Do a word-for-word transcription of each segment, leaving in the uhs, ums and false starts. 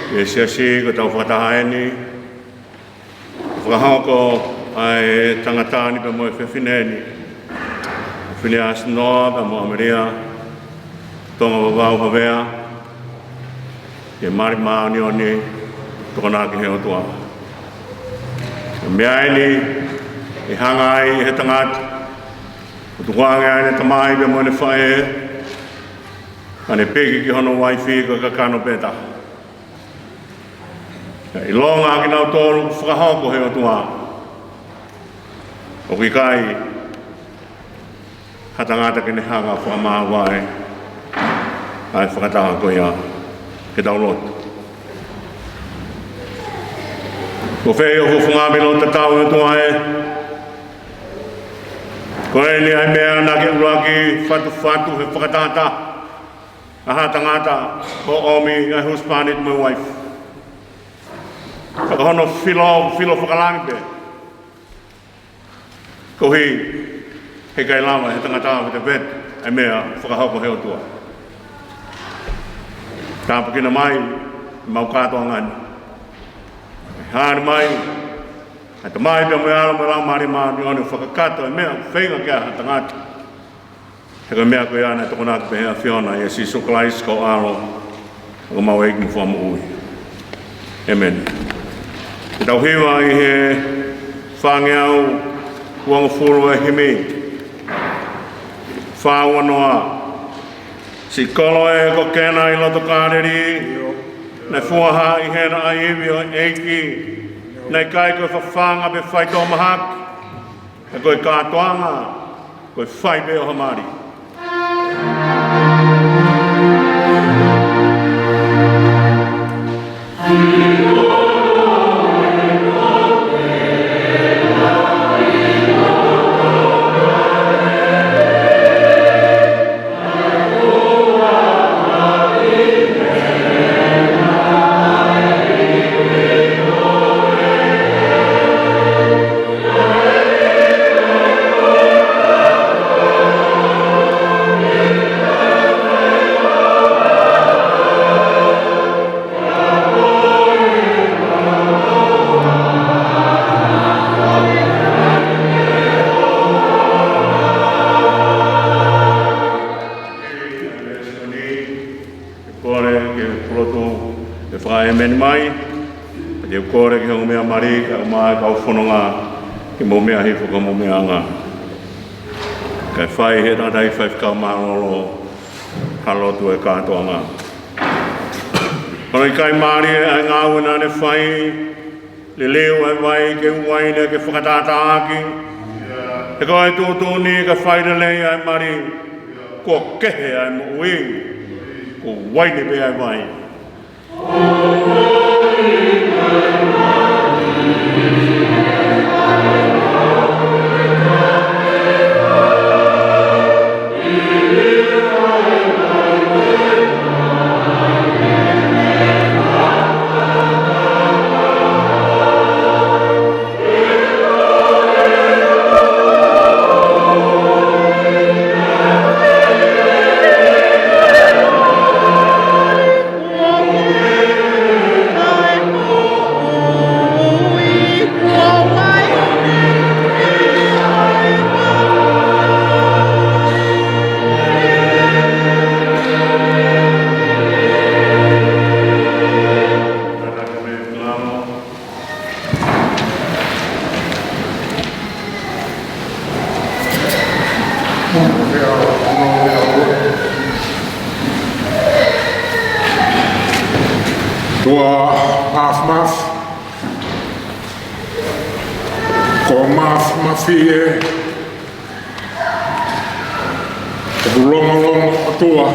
ʻE siasi, ko ʻetau fakataha ʻeni, fakahoko ʻa e tangata ni pea mo e fefine ni, Finiasi Noa pea mo ʻAmelia Tongavavau Havea, ke mali māʻoniʻoni, tokonaki ʻe he ʻOtua. Ko e meʻa ʻeni ʻe hanga ai ʻe he tangata ʻo tukuange ʻa ʻene tamai pea mo ʻene faʻē, ʻa ʻene piki ki hono uaifi ko e kakano pē taha. Ka ʻilonga ʻa kinautolu kuo fakahoko ʻe he ʻOtua, ʻoku ʻikai ha tangata ke ne hanga ʻo fakamāvae ʻa e fakataha ko ia. Ke tau lotu. Ko fē ʻa e funga milo tatau ʻe ʻOtua ē? Ko ʻeni ʻa e meʻa naʻa ke ʻuluaki fatufatu he fakatahataha ʻa ha tangata ʻo ʻomi ʻa e husepāniti mo e uaifi. Ka ko hono filo, filo fakalangi pē. Koeʻuhi he ʻikai lava ʻe he tangata ʻo vetevete ʻa e meʻa fakahoko ʻe he ʻOtua. Tāpuekina mai ʻemau kātoanga ni. Hāʻele mai ʻa e Tamai pea mo e ʻAlo mo e Laumālie Māʻoniʻoni ʻo fakakakato ʻa e meʻa ʻoku feinga ki ai ha tangata. He ko e meʻa ko ia naʻe tokonaki pē ʻe he ʻAfiona, ʻia Sīsū Kalaisi ko ho ʻAlo, ko homau ʻEiki mo Fakamoʻui. ʻĒmeni. Ke tau hiva ʻi he fāngeau uangofulu ʻa e himi, fā ua noa. Siʻi kolo ē, ko Kena ʻi loto Kāleli, naʻe fuaha ʻi hena ʻa e ivi ʻo e ʻEiki, naʻe ʻikai ko e fafanga pe faitoʻo mahaki, he ko e kātoanga, ko e fai pē ʻo ha mali. Kole ke pulotu ʻe fakaʻēmeni mai. Pea te u kole ki he ongo meʻa mali, kae ʻumaʻā e kau fononga, ke mou meʻa hifo ki homou meʻaʻanga. Kae fai ʻe he tangataʻeiki faifekau mālōlō ha lotu ʻo e kātoanga. Ko hono ʻikai mālie ʻa e ngāue naʻa ne fai, liliu ʻa e vai ke uaine ke fakatātāʻaki. He ko e tuʻutuʻuni ke fai lelei ʻa e mali, kuo kehe ʻa e moʻui, kuo uaine pē ʻa e vai. Tuʻa Mafimafi, ko Mafimafi ē, ʻoku longolongo ʻOtua,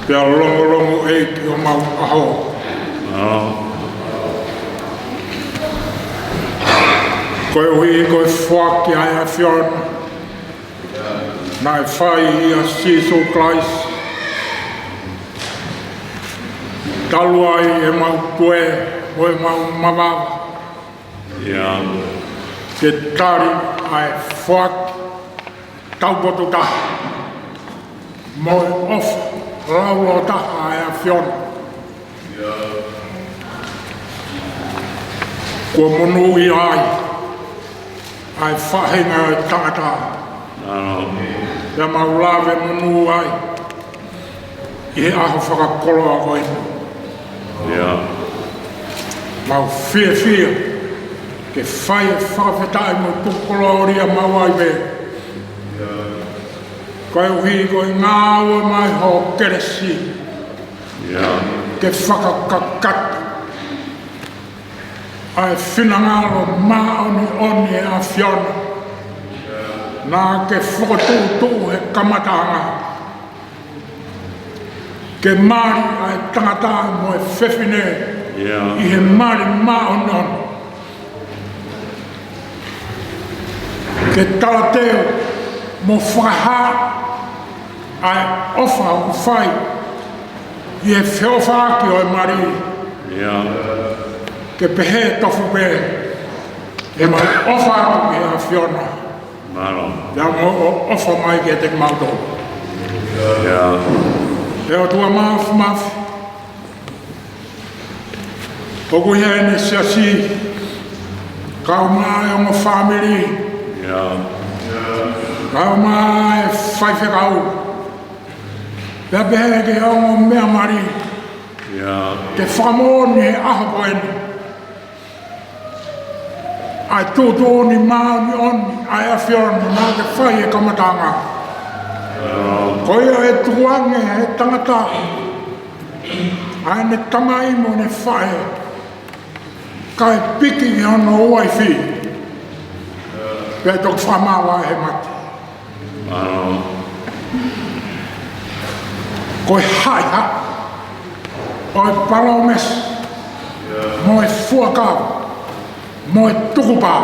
pea longolongo ʻEiki homau ʻaho. Koeʻuhi ko e foaki ʻa e ʻAfiona naʻe fai ʻia Sīsū Kalaisi, talu ai ʻemau tuē mo ʻemau mavava, ke tali ʻa e foaki taupotu taha mo e ʻofa laulōtaha ʻa e ʻAfiona. Kuo monūʻia ai ʻa e faʻahinga ʻo e tangata. Pea mau lave monū ai ʻi he ʻaho fakakoloa ko eni. Mau fiefia ke fai e fakafetaʻi mo tuku kolōlia maʻau ai pē. Koeʻuhi ko e ngāue mai hoʻo kelesi ke fakakakato ʻa e finangalo māʻoniʻoni ʻa e ʻAfiona naʻa ke fokotuʻutuʻu he kamataʻanga, ke mali ʻa e tangata mo e fefine ʻi he mali māʻoniʻoni, ke talateu mo fakahā ʻa e ʻofa ʻoku fai ʻi he feʻofaʻaki ʻo e mali. Ke pehē tofu pē, ʻe mau ʻofa atu ki he ʻAfiona, pea mo ʻofa mai kiate kimautolu. ʻE ʻOtua Māfimafi, ʻoku ʻi heni e siasi, kau mai e ongo fāmili, kau mai e faifekau, pea pehē ki he ongo meʻa mali, ke fakamoʻoni he ʻaho ko eni ʻa e tuʻutuʻuni māʻoniʻoni ʻa e ʻAfiona naʻa ke fai he kamataʻanga. Ko ia ʻe tukuange he tangata ʻa ʻene tamai mo ʻene faʻē, kae piki ki hono uaifi, pea toki fakamaʻa he mate. Ko e haʻihaʻi ʻo e palōmesi mo e fuakava mo e tukupā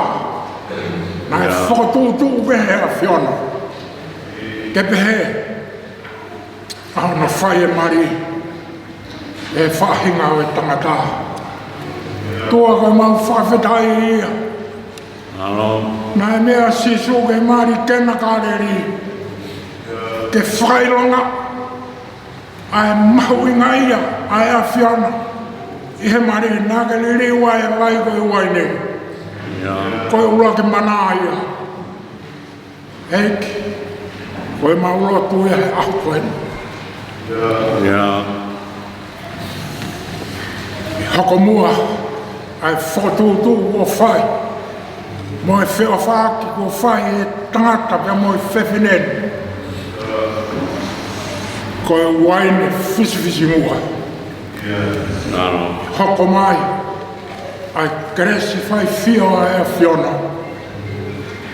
naʻe fokotuʻutuʻu pē he ʻAfiona, ke pehē ʻa hono fai e mali ʻe he faʻahinga ʻo e tangata. ʻOtua, ko e mau fakafetaʻi ia. Naʻe meʻa ʻa Sīsū ke mali Kena Kāleli, ke fakaʻilonga ʻa e mahuʻingaʻia ʻa e ʻAfiona ʻi he mali, naʻa ke liliu ai e vai ko e uaine. Ko e ʻuluaki mana ia. ʻEiki, ko e mau lotu ia he ʻaho ko eni. Hoko muʻa ʻa e fokotuʻutuʻu kuo fai mo e feʻofaʻaki kuo fai ʻe he tangata pea mo e fefine ni, ko e uaine fisifisimuʻa. Hoko mai ʻa e kelesi faifio ʻa e ʻAfiona,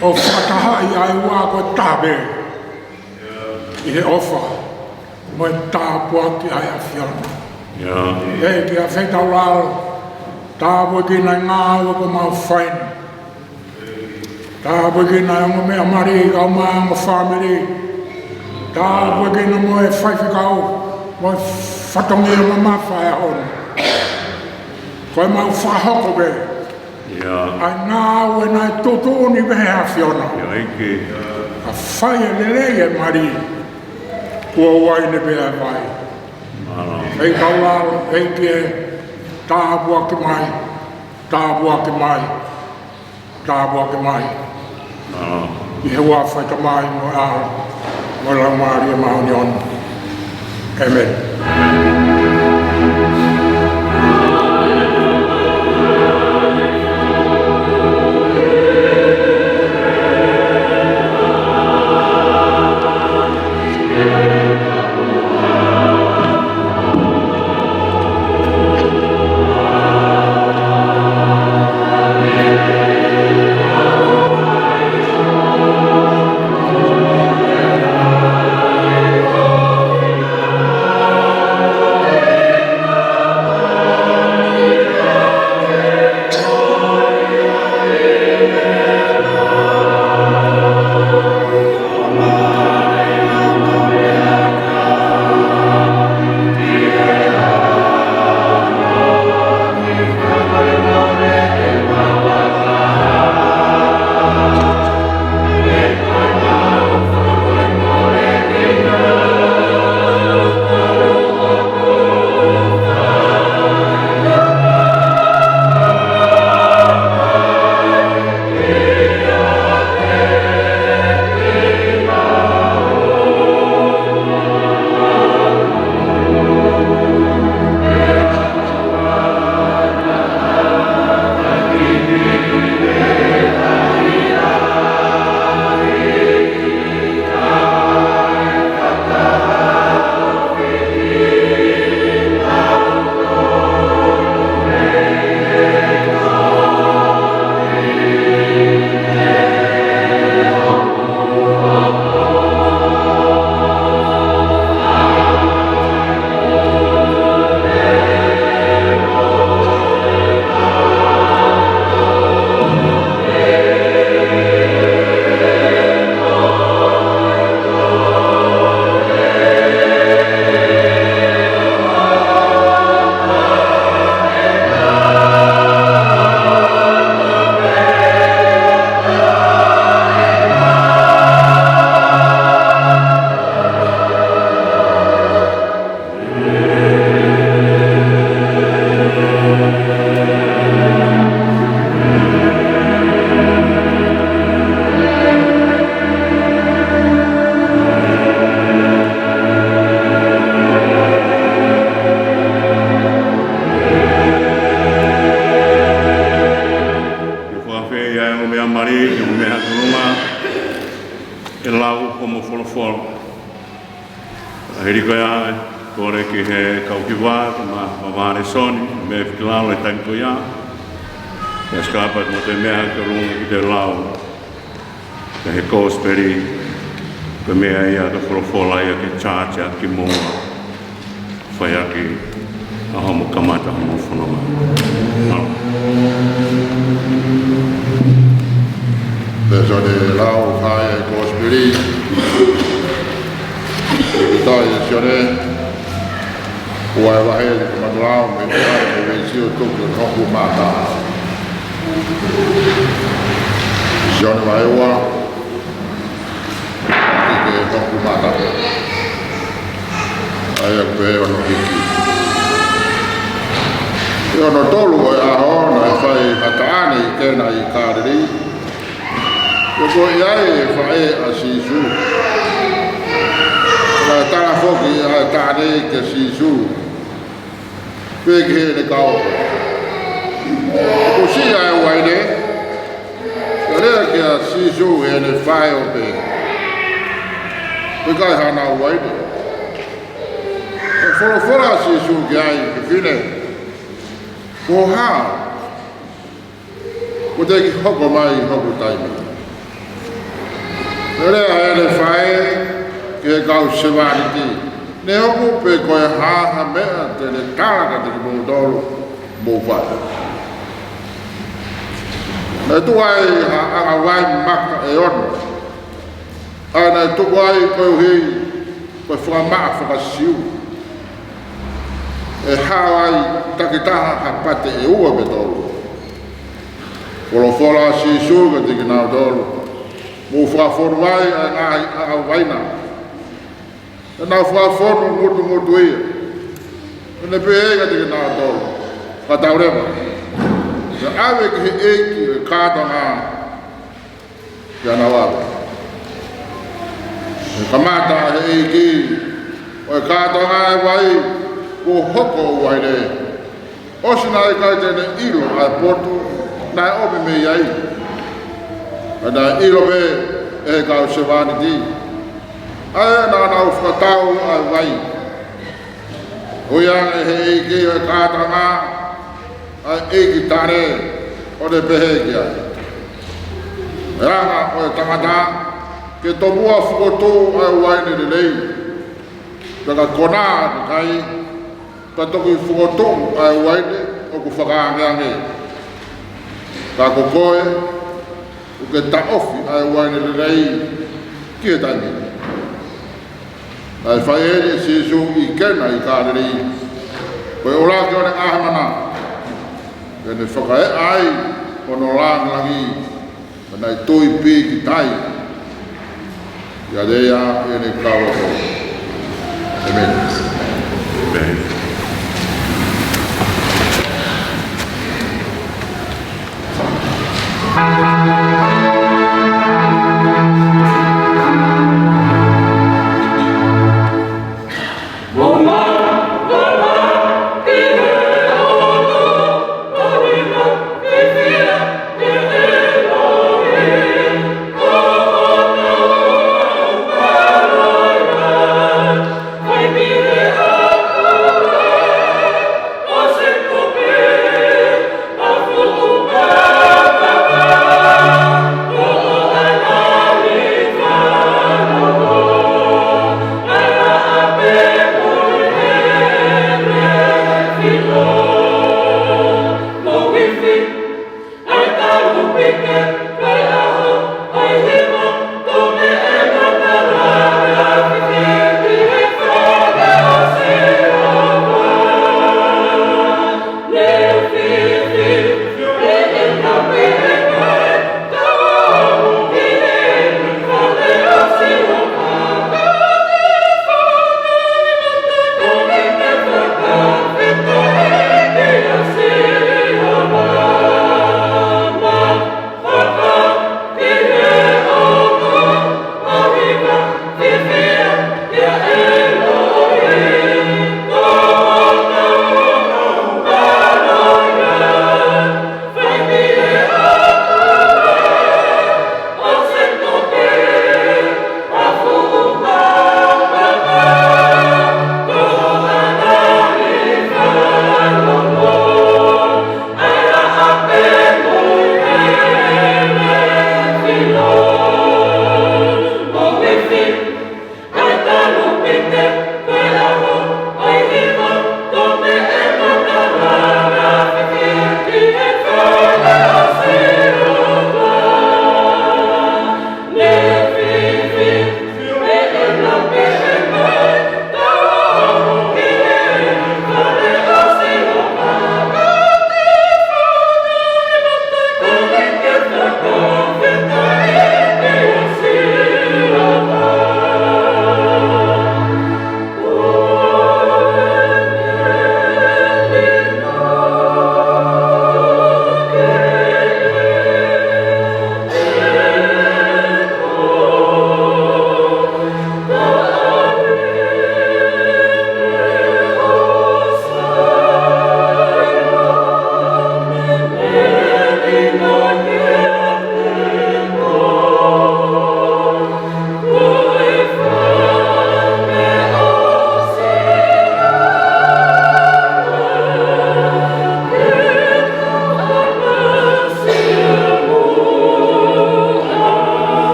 ʻo fakatahaʻi ʻa e ua ko e taha pē ʻi he ʻofa mo e tāpuaki ʻa e ʻAfiona. ʻEiki, ʻa e feitaulalo, tāpuekina e ngāue kuo mau fai ni. Tāpuekina e ongo meʻa mali, kau mai e ongo fāmili. Tāpuekina mo e faifekau mo e fatongia mamafa ʻo e ʻaho ni. Ko e mau fakahoko pē ʻa e ngāue naʻe tuʻutuʻuni pē he ʻAfiona, ʻa e fai e lelei e mali, kuo uaine pē ʻa e vai. ʻEiki, kau lalo, ʻEiki ē, tāpuaki mai, tāpuaki mai, tāpuaki mai. ʻI he huafa ʻo e Tamai mo e ʻAlo mo e Laumālie Māʻoniʻoni. ʻĒmeni. Folofola. Hili ko ia, kole ki he kau hiva, ko e ma, ma vālesoni, mei he fiki lalo e taimi ko ia. Pea sikapa mo e meʻa ke ʻolunga ke te lau. Ko e kosipeli, ko e meʻa ia ko e folofola ia ke charge ʻaki kimoua. Fai ʻaki ʻa hoʻomo kamata hoʻomo fononga. Mālō. Pea Sione lau fai e kosipeli. Ko e tohi ʻa Sione, ua e vahe, ko e matu lau mei he vahe ʻe veesi ʻo tuku ki hoku mata. Sione vahe ua, ki hoku mata. ʻA ia ko e ono hiki. ʻI he ono tolu ʻo e ʻaho naʻe fai ha taʻane ʻi Kena ʻi Kāleli. Pea ko ia ai e faʻē ʻa Sīsū. Naʻe tala foki ʻa e taʻane kia Sīsū, pea ki heʻene kau ako, ʻoku siʻi ʻa e uaine. Pea lea kia Sīsū ʻene faʻē ʻo pehē, ʻoku ʻikai haʻanau uaine. Pea folofola ʻa Sīsū ki ai, fefine, ko e hā? Kuo teʻeki hoko mai hoku taimi. Pea lea ʻene faʻē ki he kau sevāniti, neongo pe ko e hā ha meʻa te ne tala kiate kimoutolu, mou fai. Naʻe tuʻu ai ha ʻangavai maka ʻe ono, ʻa ia naʻe tuku ai koeʻuhi ko e fakamaʻa faka-Siu, ʻe hao ai takitaha ha pate ʻe ua pe tolu. Folofola ʻa Sīsū kiate kinautolu, mou fakafonu ai ʻa e ngaahi ʻangavai na. Pea nau fakafonu ngutungutu ia. Pea ne pehē kiate kinautolu, fakatau leva, pea ʻave ki he ʻeiki ʻo e kātoanga, pea nau ʻave. Pea kamata ʻe he ʻeiki ʻo e kātoanga e vai kuo hoko ʻo uaine, ʻosi naʻe ʻikai te ne ʻilo ʻa e potu naʻe ʻomi mei ai. Pea naʻe ʻilo pē ʻe he kau sevāniti, ʻa ia naʻa nau fakatau ʻa e vai. Ui ange ʻe he ʻeiki ʻo e kātoanga ʻa e ʻeiki taʻane, ʻo ne pehē ki ai, ʻE langa ʻo e tangata ke tomuʻa fokotuʻu ʻa e uaine lelei, pea ka konā ʻa e kakai, pea toki fokotuʻu ʻa e uaine ʻoku fakaangeange. Ka ko koe, ʻoku ke taʻofi ʻa e uaine lelei ki he taimi ni. Naʻe fai eni ʻe Sīsū ʻi Kena ʻi Kāleli, ko e ʻuluaki ʻo ʻene ngaahi mana, pea ne fakaeʻa ai hono lāngilangi, pea naʻe tui pīkitai ʻiate ia ʻene kau ako. ʻĒmeni. ʻĒmeni.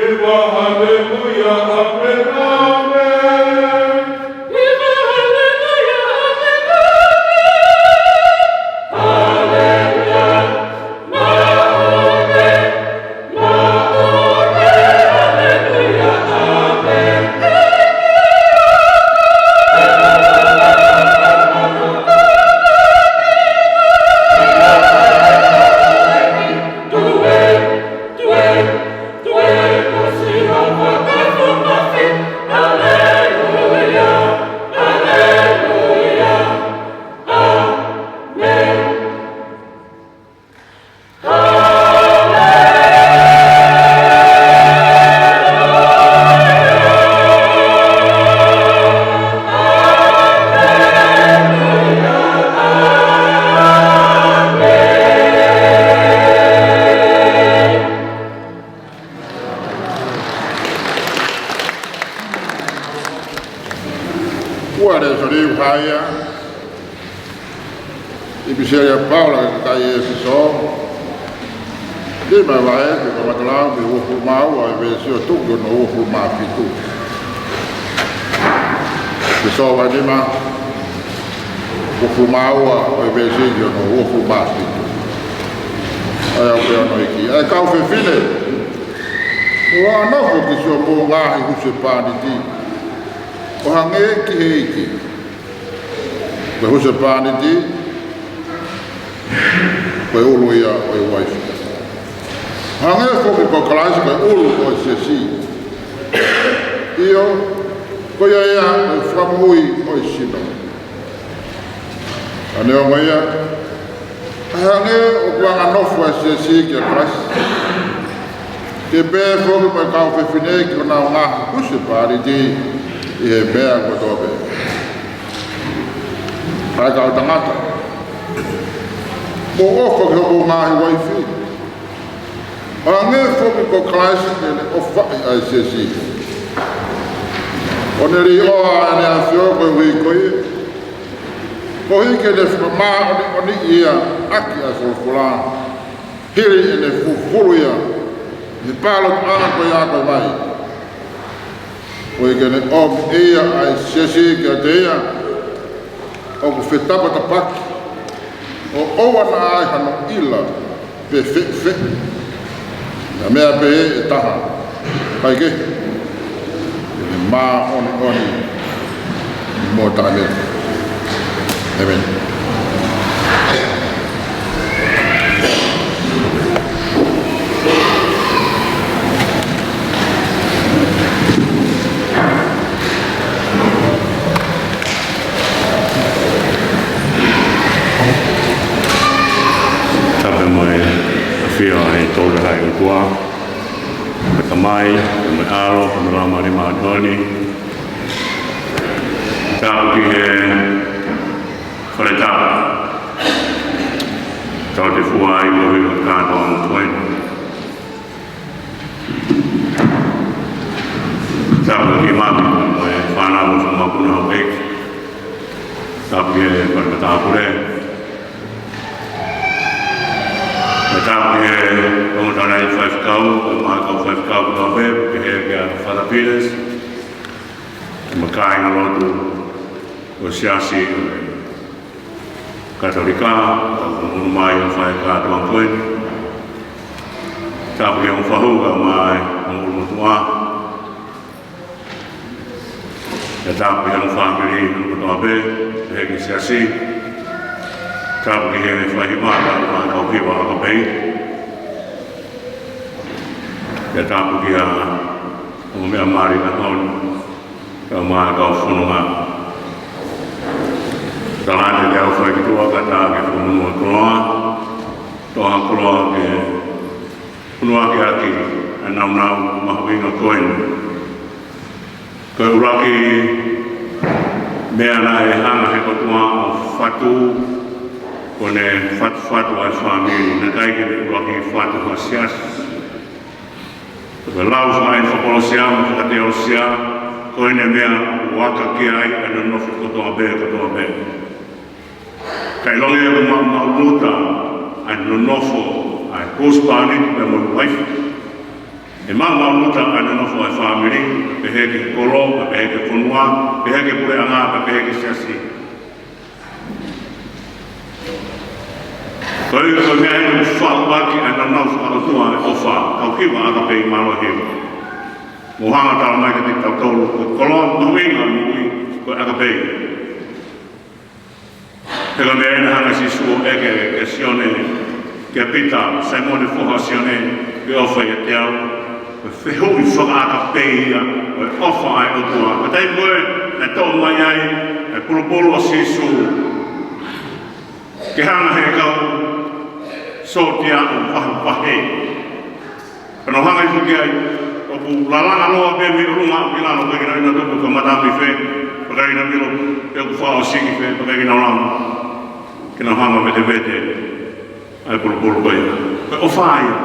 Haleluia, ʻāmeni, ʻāmeni. Ua le sori uhaia. ʻIpiseli ʻa Paula ki he kakai ʻEfesō. Lima vahe, ko e kamata lau mei he uofulu mā ua ʻo e veesi ʻo tuku ki hono uofulu mā fitu. ʻEfesō vahe nima, uofulu mā ua ʻo e veesi ki hono uofulu mā fitu. ʻA ia ʻoku pehē hono ʻEiki: ʻA e kau fefine, mou nofo ki siʻomou ngaahi husepāniti ʻo hangē ki he ʻEiki. Ko e husepāniti, ko e ʻulu ia ʻo e uaifi, hangē foki ko Kalaisi ko e ʻulu ʻo e siasi. ʻIo, ko ia ia ko e fakamoʻui ʻo e sino. Ka neongo ia, ʻa e hangē ʻoku anganofo ʻa e siasi kia Kalaisi, ke pehē foki mo e kau fefine ki honau ngaahi husepāniti ʻi he meʻa kotoa pē. ʻA e kau tangata, mou ʻofa ki hoʻomou ngaahi uaifi, ʻo hangē foki ko Kalaisi naʻa ne ʻofaʻi ʻa e siasi, ʻo ne līʻoa ʻene ʻAfio koeʻuhi ko ia, koeʻuhi ke ne fakamāʻoniʻoniʻi ia ʻaki ʻa e folofola, hili ʻene fufulu ia ʻi he pālotuʻanga ko ia ko e vai, koeʻuhi ke ne ʻomi ʻe ia ʻa e siasi kiate ia ʻoku fetapatapaki, ʻo ʻoua naʻa ai hano ʻila pe feʻufeʻu, ʻa e meʻa pē ʻe taha, kae kehe, ke ne māʻoniʻoni mo taʻengata. ʻĒmeni. Tapu mo e ʻafio ʻa e Tolu Tahaʻi ʻOtua, ko e Tamai, ko e ʻAlo, ko e Laumālie Māʻoniʻoni. Tapu ki he fale tapu, tau te fua ai mo e kātoa mo koe. Tapu ki māmani mo e fānau mo e fanga mokopuna ʻo e ʻEiki. Tapu ki he fale matāpule. Mo tapu ki he ongo tangataʻeiki faifekau, mo e kau faifekau kotoa pē, pehē kia Father Peters, mo e kāingalotu ʻo e Siasi ʻo e Katolika, ʻoku ʻunu mai ʻo fai kātoa ko eni. Tapu ki he ongo fahu kae ʻumaʻā e ongo ʻulumotuʻa. Pea tapu ki he ongo fāmili kotoa pē, pehē ki he Siasi. Tapu ki he faʻahi maka, mo e kau hiva ʻakapei. Pea tapu ki he ongo meʻa mali ʻa e ʻaho ni, kae ʻumaʻā e kau fononga. Tala atu ke ʻofa ki he ʻOtua, kae ʻatā ke fakamonū e koloa, toʻo ha koloa ke ʻunuaki ʻaki ʻa e nāunau mahuʻinga ko eni. Ko e ʻuluaki meʻa naʻe hanga ʻe he ʻOtua ʻo fatu, ko ʻene fatufatu ʻa e fāmili, naʻe ʻikai ke ne ʻuluaki fatu ha Siasi. Ko e lau fakaʻi fakakolosia mo fakateolosia, ko ʻene meʻa ʻoku aka ki ai ʻa e nonofo kotoa pē, kotoa pē. Kae ʻilonga ʻoku maʻumaʻuluta ʻa e nonofo ʻa e husepāniti pea mo e uaifi, ʻE maʻumaʻuluta ʻa e nonofo ʻa e fāmili, pehē ki he kolo, pehē ki he fonua, pehē ki he puleʻanga, pehē ki he siasi. Ko ia ko e meʻa ʻeni ʻoku faʻu ʻaki ʻa e nonofo ʻa e ʻOtua ʻa e ʻofa, ʻa e hiva ʻakapei mālohi. Mou hanga ʻo talamai kiate kitautolu, ko e koloa mahuʻinga ʻo e moʻui, ko e ʻakapei. He ko e meʻa ʻeni naʻe hanga ʻe Sīsū ʻo ʻeke kia Sione, kia Pita, Saimone foha ʻo Sione, ʻoku ke ʻofa ʻiate au? Ko e fehuʻi fakaʻakapei ia ʻo e ʻofa ʻa e ʻOtua. Ko e taimi ko ē naʻe toʻo mai ai ʻa e pulupulu ʻo Sīsū ke hanga ʻe he kau sōtia ʻo vahevahe. Pea nau hanga ʻo ʻeke ai, ʻoku lalanga loa pē mei ʻolunga ʻo ki lalo, ʻikai ke nau ʻilo pe ʻoku kamata mei fē, pea ʻikai ke nau ʻilo pe ʻoku fakaʻosi ki fē, pea ʻikai ke nau lava ke nau hanga ʻo vetevete ʻa e pulupulu ko ia. Ko e ʻofa ia.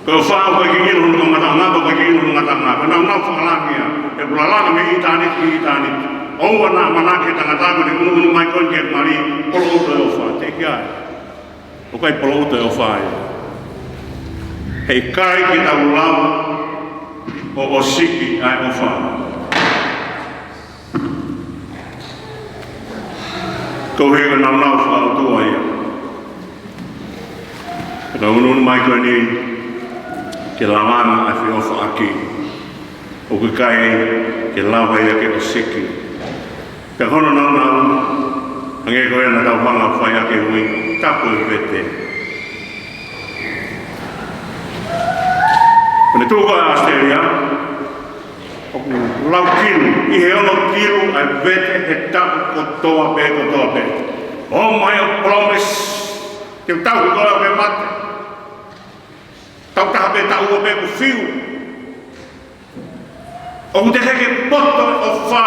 Ko e ʻofa ʻoku ʻikai ke ʻilo hono kamataʻanga, pea ʻikai ke ʻilo hono ngataʻanga. Ko e nāunau fakalangi ia. ʻOku lalanga mei ʻitāniti ki ʻitāniti. ʻOua naʻa ʻamanaki ʻe he tangata ko eni ʻoku ʻunuʻunu mai ko eni ki he mali, poloʻuta ʻo e ʻofa. Teʻeki ai. ʻOku ʻikai poloʻuta ʻo e ʻofa ia. He ʻikai ke tau lava ʻo ʻosiki ʻa e ʻofa. Koeʻuhi ko e nāunau fakaʻotua ia. Ko e ʻunuʻunu mai ko eni ke lalanga ʻa e feʻofaʻaki. ʻOku ʻikai ke lava ia ke ʻosiki. Pea ko hono nāunau, hangē ko ia naʻa tau hanga ʻo fai ʻaki e ui, tapu e vete. Pea ne tuʻu ko ē ʻa ʻAositelēlia, ʻoku lau kilu, ʻi he ono kilu ʻa e vete he taʻu kotoa pē, kotoa pē. ʻOmai ʻo promise, te u tauhi koe ʻo ke mate. Taʻu taha pē, taʻu ua pē kuo fiu. ʻOku teʻeki ke poto e ʻofa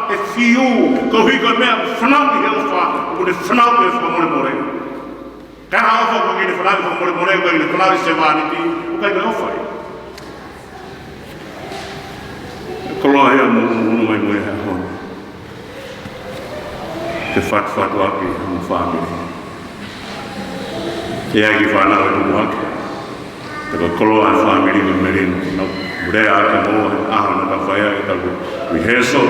ʻe fiu, koeʻuhi ko e meʻa ʻoku fanauʻi he ʻofa, ʻoku ne fanauʻi e fakamolemole. Ka ʻi ha ʻofa ʻoku ʻikai ke ne fanauʻi e fakamolemole, ʻoku ʻikai ke ne fanauʻi e sevāniti, ʻoku ʻikai ko e ʻofa ia. Koloa ia mo, mo, mo, mo, mo, mo, mo. Ke fatufatu ʻaki hono fāmili. ʻE ʻi ai e kiʻi fānau ʻe tupu hake. Pea ko e koloa e fāmili ko e melino. Naʻa ku lea atu mo e ʻaho naʻa tau fai ai ʻetau rehearsal.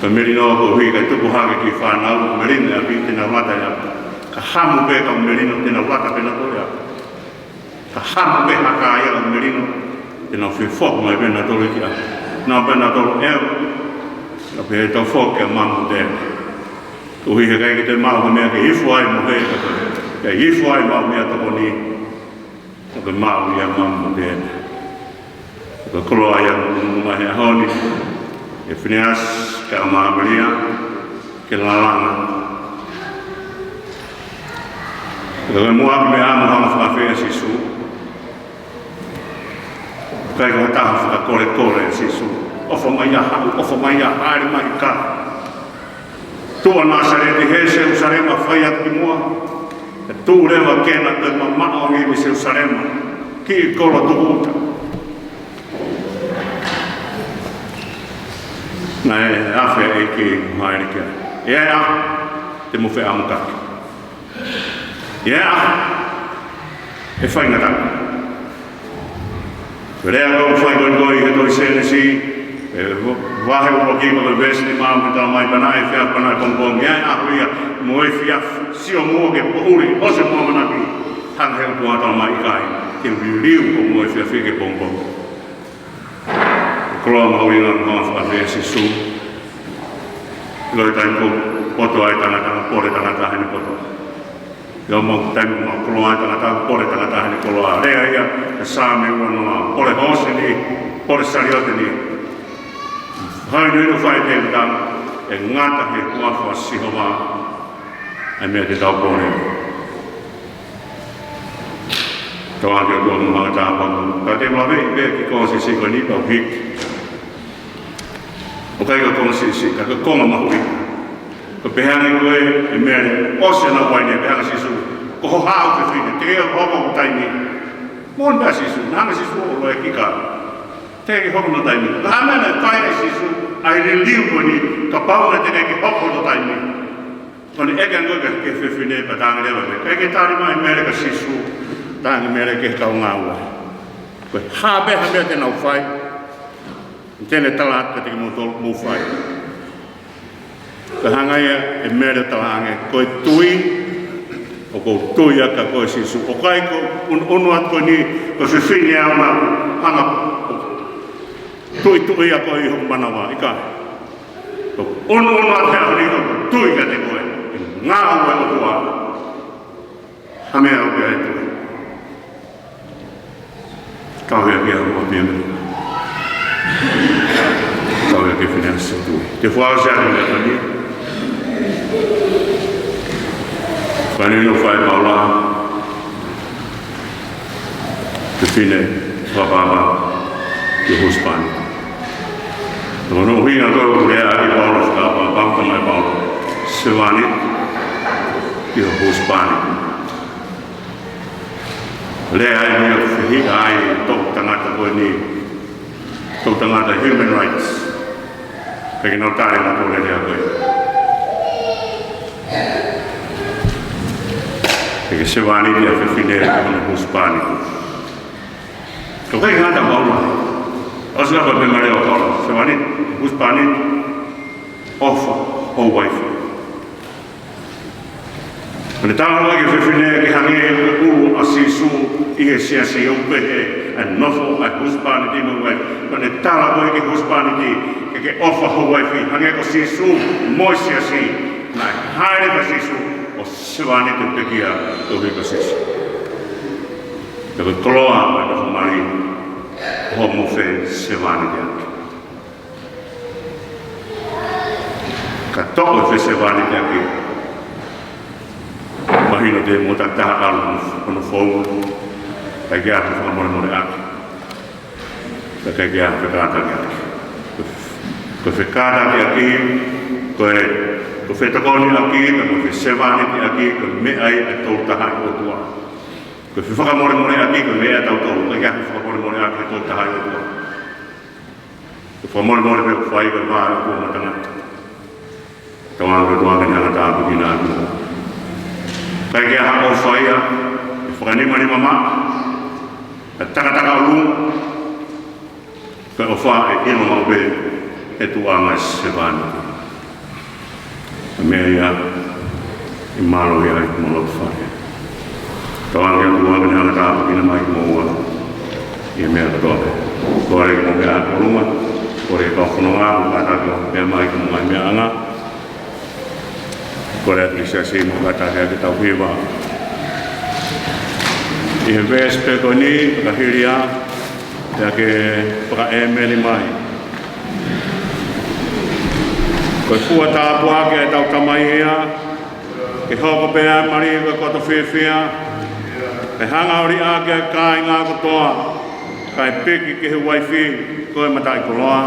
Ko e melino koeʻuhi ka tupu hake e kiʻi fānau, melino ʻa e ʻapi te nau lata ia. Ka hamu pē kau melino te nau lata pē nautolu ia. Ka hamu pē ha kakai ia ʻo melino, te nau fefoki mai pē nautolu ki ai. Nau pē nautolu ʻeo, nau pē tau foki kia Mamu Tēna. Koeʻuhi he ʻikai ke te maʻu ha meʻa ke ifo ai mo he, ke ifo ai maʻu meʻatokoni, ʻo ke maʻu ia Mamu Tēna. Ko e koloa ia ʻoku ʻunuʻunu mai he ʻaho ni, ʻe Fineasi, kae ʻumaʻā Malia, ke lalanga. Ko e muʻa ʻoku meʻa mo hanga fakaafeʻi ʻa Sīsū. ʻIkai ko ha taha fakakolekole ʻa Sīsū. ʻOfa mai ia haʻu, ʻofa mai ia haʻele mai ka. Tuʻu ʻa Nāsaleti he Selusalema fai atu ki muʻa. Pea tuʻu leva ke na toe mamaʻo ange mei Selusalema ki he kolo tukuʻuta. Naʻe afe e ʻEiki ʻo haʻele ki ai. ʻE ʻi ai e ʻaho te mou feʻamokaki. ʻE ʻi ai e ʻaho ʻe faingataʻa. Ko e lea ko ē ʻoku fai ko ē ʻi he tohi Sēnesi, ʻi he vahe ʻuluaki pea ko e veesi nima ʻoku talamai pea naʻe efiafi pea naʻe pongipongi. ʻE ʻi ai e ʻaho ia mo e efiafi, sio muʻa ki he poʻuli, hō ʻo se mo ʻamanaki, hanga ʻe he ʻOtua ʻo talamai ʻikai, ke liliu hoʻomou efiafi ki he pongipongi. Koloa mahuʻinga ʻoku hanga fakaafeʻi ʻa Sīsū. ʻIlo e taimi ʻoku poto ai e tangata, pole e tangata heʻene poto. ʻIlo mo e taimi ʻoku koloa ai e tangata, pole e tangata heʻene koloa. Lea ia ʻa e Saame uanoa, pole hōseni, pole saliote ni. Hai nui no fai te ngata, ʻe ngata he huafa ʻo Sihova ʻa e meʻa te tau pole. Tau ake ʻo tuʻu mo hanga tāpaku. Ka te maʻu pē kiʻi konga siʻisiʻi ko eni pea u hiki. ʻOku ʻikai ko e konga siʻisiʻi, ka ko e konga mahuʻinga. Ko e pehē ange ko ē ʻe Mele, ʻosi ʻena uaine, pehē ange ʻe Sīsū, ko ho haʻu fefine, teʻeki ke hoko hoku taimi. Moʻoni pē ʻa Sīsū, naʻe hanga ʻe Sīsū ʻo loea ki ai. Teʻeki ke hoko hono taimi. Ka ko e hā e meʻa naʻe fai ai ʻe Sīsū, ʻa e liliu ko eni, kapau naʻe teʻeki ke hoko hono taimi. Ko ʻene ʻeke ange ko ē ki he fefine pea talaange leva, ʻikai ke tali mai ʻe Mele kia Sīsū, talaange ʻe Mele ki he kau ngāue. Ko e hā pē ha meʻa te nau fai, te ne tala atu kiate kimoutolu mou fai. Ko e hā e ngaahi meʻa ʻe talaange, ko e tui, ʻoku ou tui ʻaki ʻa koe Sīsū. ʻOku ʻikai ko e ʻunuʻunu atu ko eni, ko e fefine ʻoku na hanga ʻo tuʻituʻia koe ʻi hoku manava, ʻikai. Ko e ʻunuʻunu atu he ʻaho ni, ko e tui kiate koe, ʻi he ngāue ʻa e ʻOtua. Ha meʻa ʻoku ʻi ai e tui. Tauhi ʻaki ʻa e ʻOtua pē meʻa. Tauhi ʻaki e fineʻeiki tui. Te u fakaʻosi ʻaki e meʻa ko eni. Fai ʻene ʻilo ʻe Paula, fefine, fakaʻapaʻapa ki he husepāniti. Ko hono ʻuhinga ko ē ʻoku lea ʻaki ʻe Paula fakaʻapaʻapa, ʻoku talamai ʻe Paula, sevāniti ki he husepāniti. Lea ia ʻoku fehiʻa ai e toʻutangata ko eni, toʻutangata human rights. Pea ke nau tali ʻa e lea ko ē. Pea ke sevāniti ʻa e fefine ki hono husepāniti. Ko e ʻuhinga ʻa Paula. ʻOsi lava pē mo e lea ʻa Paula. Sevāniti, husepāniti, ʻofa ho uaifi. Pea ne tala ki he fefine ke hangē ko e ʻulu ʻa Sīsū ʻi he siasi, ʻoku pehē ʻa e nofo ʻa e husepāniti mo e uaifi. Pea ne tala ki he husepāniti ke ke ʻofa ho uaifi, hangē ko Sīsū mo e siasi. Naʻe hāʻele ʻa Sīsū ʻo sevāniti pekia koeʻuhi ko Sīsū. Pea ko e koloa ʻo e nofo mali, hoʻomo fie sevāniti ʻaki. Ka toʻo e fie sevāniti ʻaki, mahino te mo takitaha ʻalu hono founga, ʻikai ke ʻi ai ha fakamolemole ʻaki. Pea ʻikai ke ʻi ai ha fekātakiʻaki. Ko e fekātakiʻaki, ko e, ko e fetokoniʻaki, pea mo e fie sevāniti ʻaki, ko e meʻa ia ʻa e Toʻu Tahaʻi ʻo e ʻOtua. Ko e fie fakamolemole ʻaki, ko e meʻa ia ʻa tautolu, ʻikai ke ʻi ai ha fakamolemole ʻaki ʻa e Toʻu Tahaʻi ʻo e ʻOtua. Ko e fakamolemole pē ʻoku fai ko e vā ʻo e ʻOtua maʻa tangata. Tauange ki he ʻOtua ke ne hanga ʻo tāpuekina ʻa kimoua. ʻIkai ke ʻi ai ha ʻofa ia ʻe fakanimanima maʻa, ʻe takataka ʻolunga, ko e ʻofa ʻe ʻilo maʻu pē ʻe he tuʻunga ʻo e sevāniti. Ko e meʻa ia ʻe mālohi ai mo e loto fale. Tauange ki he ʻOtua ke ne hanga ʻo tāpuekina mai kimoua ʻi he meʻa kotoa pē. Kole ke mou meʻa ʻaki ʻolunga, kole ki he kau fononga, mo kātaki ʻo meʻa mai ki homou ngaahi meʻaʻanga. Kole atu ki he siasi mo kātaki ʻaki ʻetau hiva. ʻI he veesi pē ko eni, ka hili ia, pea ke fakaʻēmeni mai. Ko e fua tāpuaki ʻa ʻetau Tamai ia, ke hoko pē ʻa e mali ko e koto fiefia, ke hanga ʻo liʻaki ʻa e kāinga kotoa, kae piki ki he uaifi ko e mataʻikoloa.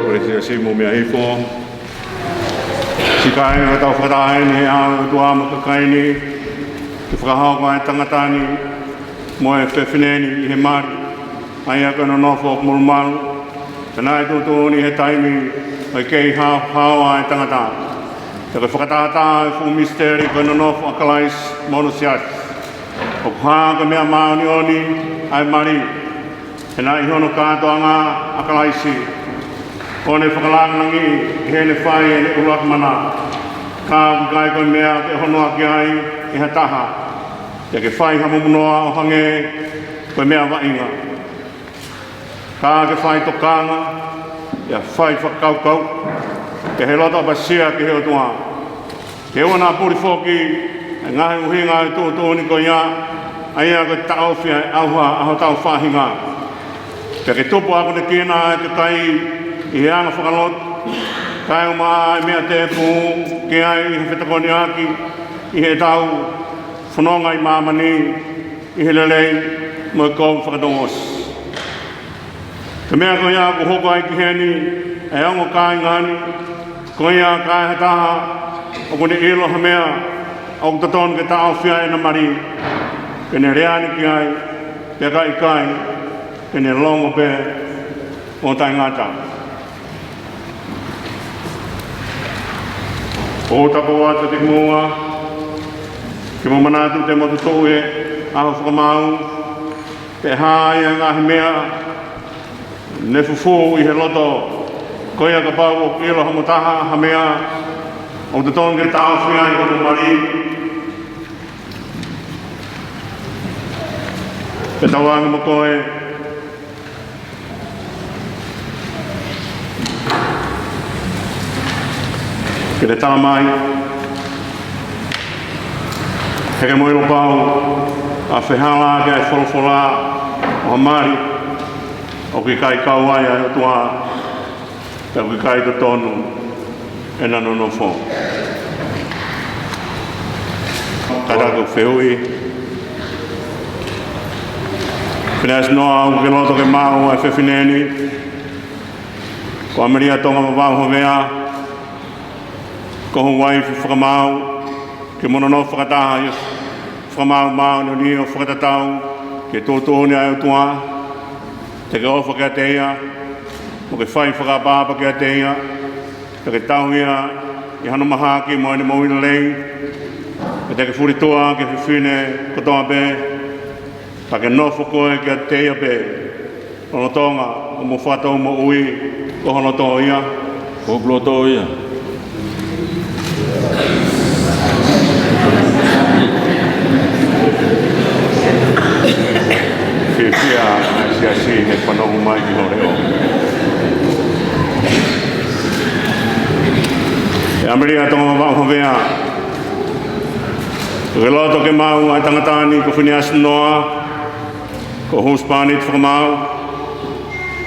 Ko e siʻi meʻa hifo. Siʻi kāinga, ka tau fakataha eni he ʻao ʻo e ʻOtua mo e kakai ni, ke fakahoko ʻa e tangata ni mo e fefine ni ʻi he mali, ʻa ia ko e nonofo ʻoku molumalu, ka naʻe tuʻutuʻuni he taimi ʻo e kei haohaoa ʻa e tangata. Pea ko e fakatātā ʻo e fuʻu misiteli ko e nonofo ʻa Kalaisi mo hono siasi. ʻOku hā ko e meʻa māʻoniʻoni ʻa e mali, he naʻe ʻi hono kātoanga ʻa Kalaisi, ʻo ne fakalāngilangiʻi ʻi heʻene fai ʻene ʻuluaki mana. Ka ʻoku ʻikai ko e meʻa ke honoaki ai ʻe ha taha, pea ke fai ha mumunoa ʻo hangē ko e meʻa vaʻinga. Ka ke fai tokanga, pea fai fakakaukau, pea ʻi he loto ʻapasia ki he ʻOtua, Ke ʻoua naʻa puli foki e ngaahi ʻuhinga ʻo e tuʻutuʻuni ko ia, ʻa ia ko e taʻofi ʻa e ʻauha ʻa hotau faʻahinga. Pea ke tupu ʻakuinekina ʻa e kakai ʻi he anga fakalotu, kae ʻumaʻā ʻa e meʻa tēpū ki ai ʻi he fetokoniʻaki ʻi heʻetau fononga ʻi māmani, ʻi he lelei mo e kovi fakatongosi. Ko e meʻa ko ia ʻoku hoko ai ki heni ʻa e ongo kāinga ni, ko ia ka ʻi ai ha taha ʻoku ne ʻilo ha meʻa ʻoku totonu ke taʻofi ai ʻena mali, ke ne lea ni ki ai, pea ka ʻikai, ke ne longo pē ʻo taʻengata. ʻOku ou tapou atu ki muʻa, ke mou manatu te mou tuʻu he ʻaho fakamaau, pea ʻi ai ha ngaahi meʻa ne fufū ʻi he loto, ko ia kapau ʻoku ʻilo ʻe hamou taha ha meʻa ʻoku totonu ke taʻofi ai hono mali, pea tauange mo koe ke ne tala mai, he ʻoku mou ʻilo pau ʻa e fehālaaki ʻa e folofola ʻo ha mali ʻoku ʻikai kau ai ʻa e ʻOtua, pea ʻoku ʻikai totonu ʻena nonofo. Kātaki ʻo fehuʻi. Fineasi Noa, ʻoku ke loto ke maʻu ʻa e fefine ni, ko ʻAmelia Tonga Vavaʻu Havea, ko ho uaifi fakamaau, ke mou nonofo fakataha ʻi he fakamaau māʻoniʻoni ʻo fakatatau ki he tuʻutuʻuni ʻa e ʻOtua? Te ke ʻofa kiate ia, mo ke fai fakaʻapaʻapa kiate ia, pea ke tauhi ia ʻi hano mahaki mo ʻene moʻui lelei, pea te ke fulituʻa ki he fefine kotoa pē, pea ke nofo koe kiate ia pē, lolotonga hoʻomo fakatau moʻui, ko ho loto ia? Ko hoku loto ia. Fiefia ʻa e siasi ne fanongo mai ki hoʻo leʻo. ʻE ʻAmelia Tonga Vavaʻu Havea, ʻoku ke loto ke maʻu ʻa e tangata ni ko Fineasi Noa, ko ho husepāniti fakamaau,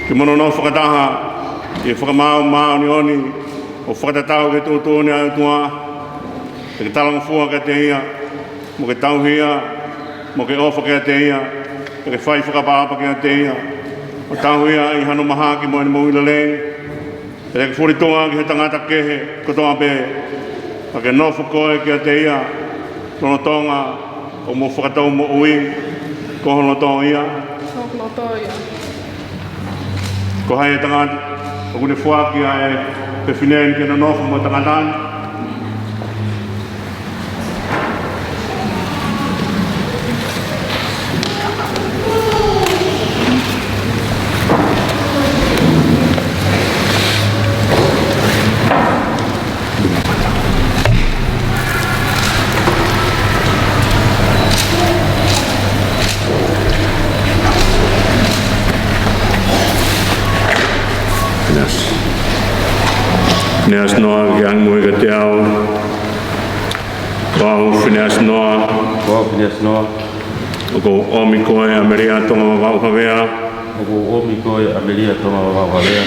ke mou nonofo fakataha ʻi he fakamaau māʻoniʻoni ʻo fakatatau ki he tuʻutuʻuni ʻa e ʻOtua? Te ke talangofua kiate ia, mo ke tauhi ia, mo ke ʻofa kiate ia, pea ke fai fakaʻapaʻapa kiate ia, ʻo tauhi ia ʻi hano mahaki mo ʻene moʻui lelei, pea te ke fulituʻa ki he tangata kehe kotoa pē, pea ke nofo koe kiate ia, lolotonga hoʻomo fakatau moʻui, ko ho loto ia? Ko hoku loto ia. Ko hai e tangata ʻoku ne foaki ʻa e fefine ni ke nonofo mo e tangata ni? Fineasi. Fineasi Noa, ke hanga muʻa kiate au. Ko au Fineasi Noa. Ko au Fineasi Noa. ʻOku ou ʻomi koe ʻAmelia Tonga Vavaʻu Havea. ʻOku ou ʻomi koe ʻAmelia Tonga Vavaʻu Havea.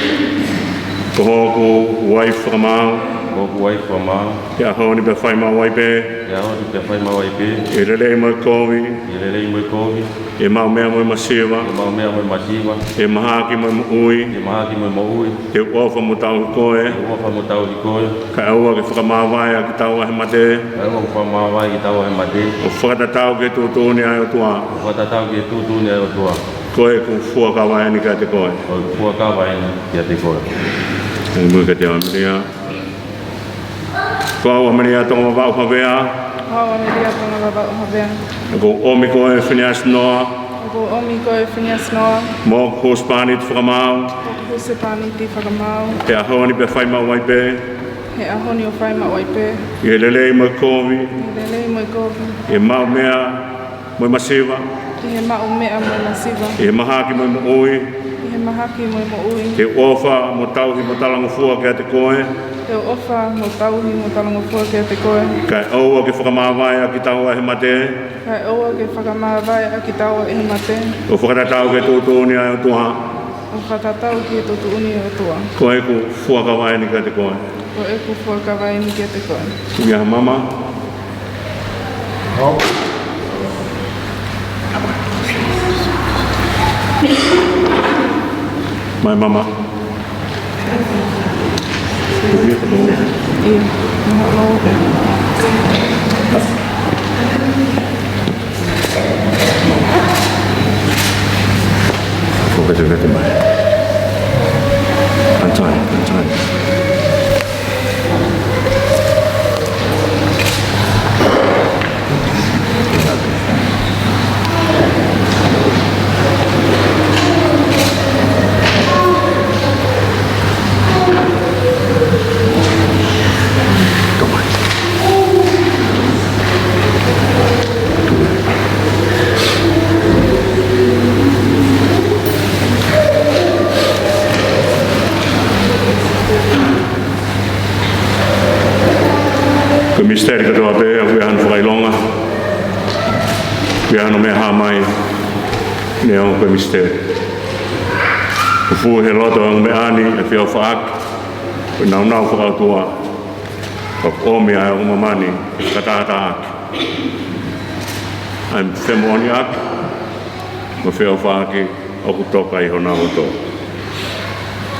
Ko hoku uaifi fakamaau. Ko hoku uaifi fakamaau. ʻI he ʻaho ni pea fai maʻu ai pē. ʻI he ʻaho ni pea fai maʻu ai pē. ʻI he lelei mo e kovi. ʻI he lelei mo e kovi. ʻI he maʻu meʻa mo e masiva. ʻI he maʻu meʻa mo e masiva. ʻI he mahaki mo e moʻui. ʻI he mahaki mo e moʻui. Te u ʻofa mo tauhi koe. Te u ʻofa mo tauhi koe. Kae ʻoua ke fakamāvae ʻa kitaua he mate. Kae ʻoua ke fakamāvae kitaua he mate. ʻO fakatatau ki he tuʻutuʻuni ʻa e ʻOtua. ʻO fakatatau ki he tuʻutuʻuni ʻa e ʻOtua. Ko ʻeku fuakava eni kiate koe. Ko ʻeku fuakava eni kiate koe. Hanga muʻa kiate au ʻAmelia. Ko au ʻAmelia Tonga Vavaʻu Havea. Ko au ʻAmelia Tonga Vavaʻu Havea. ʻOku ou ʻomi koe Fineasi Noa. ʻOku ou ʻomi koe Fineasi Noa. Mo hoku husepāniti fakamaau. Mo hoku husepāniti fakamaau. ʻI he ʻaho ni pea fai maʻu ai pē. ʻI he ʻaho ni ʻo fai maʻu ai pē. ʻI he lelei mo e kovi. ʻI he lelei mo e kovi. ʻI he maʻu meʻa mo e masiva. ʻI he maʻu meʻa mo e masiva. ʻI he mahaki mo e moʻui. ʻI ʻi he mahaki mo e moʻui. Te u ʻofa mo tauhi mo talangofua kiate koe. Te u ʻofa mo tauhi mo talangofua kiate koe. Kae ʻoua ke fakamāvae ʻa kitaua ʻe he mate. Kae ʻoua ke fakamāvae ʻa kitaua ʻe he mate. ʻO fakatatau ki he tuʻutuʻuni ʻa e ʻOtua. ʻO fakatatau ki he tuʻutuʻuni ʻa e ʻOtua. Ko ʻeku fuakava eni kiate koe. Ko ʻeku fuakava eni kiate koe. Kuia mama. Mai mama. Kuia mama. Ia. Ko vete vete mai. Antai, antai. Ko e misiteli kotoa pē, ʻoku ʻi ai hano fakaʻilonga, ʻoku ʻi ai hano meʻa hā mai, neongo ko e misiteli. ʻOku fū he loto ʻo e ongo meʻa ni ʻa e feʻofaʻaki, ko e nāunau fakaʻotua, ʻoku ʻomi ʻa e ongo māmani ke fakatātāʻaki ʻa e femoʻoniʻaki mo e feʻofaʻaki ʻoku toka ʻi honau loto.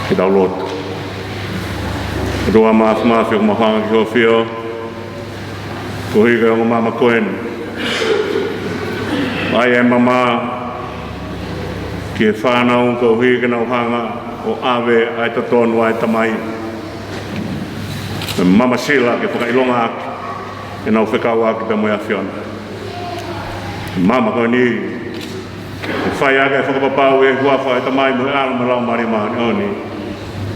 Ke tau lotu. ʻOtua Māfimafi, ʻoku mau hanga ki hoʻo ʻafio, koeʻuhi ko e ongo maama ko eni. ʻAi ʻa e mama ki he fānau koeʻuhi ke nau hanga ʻo ʻave ʻa e totonu ʻa e Tamai. Mo e mama sila ke fakaʻilongaʻaki ʻenau fekauʻaki pea mo e ʻAfiona. Mama ko eni, ke fai ʻaki e fakapapau ʻi he huafa ʻo e Tamai mo e ʻAlo mo e Laumālie Māʻoniʻoni.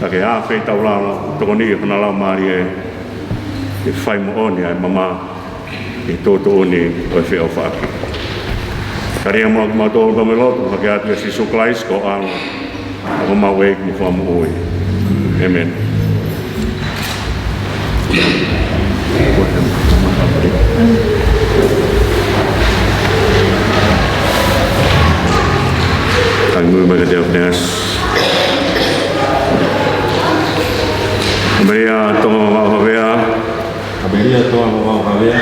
Ka ke ʻafeitaulalo, tokoniʻi hona laumālie, ke fai moʻoni ʻa e mama ʻi he tuʻutuʻuni ʻo e feʻofaʻaki. Tali ā muʻa kimautolu pea mo e lotu, hake atu ʻia Sīsū Kalaisi ko ho ʻAlo, ko homau ʻEiki mo Fakamoʻui. ʻĒmeni. Tangi muimui mai kiate au, Fineasi. ʻAmelia Tonga Vavaʻu Havea. ʻAmelia Tonga Vavaʻu Havea.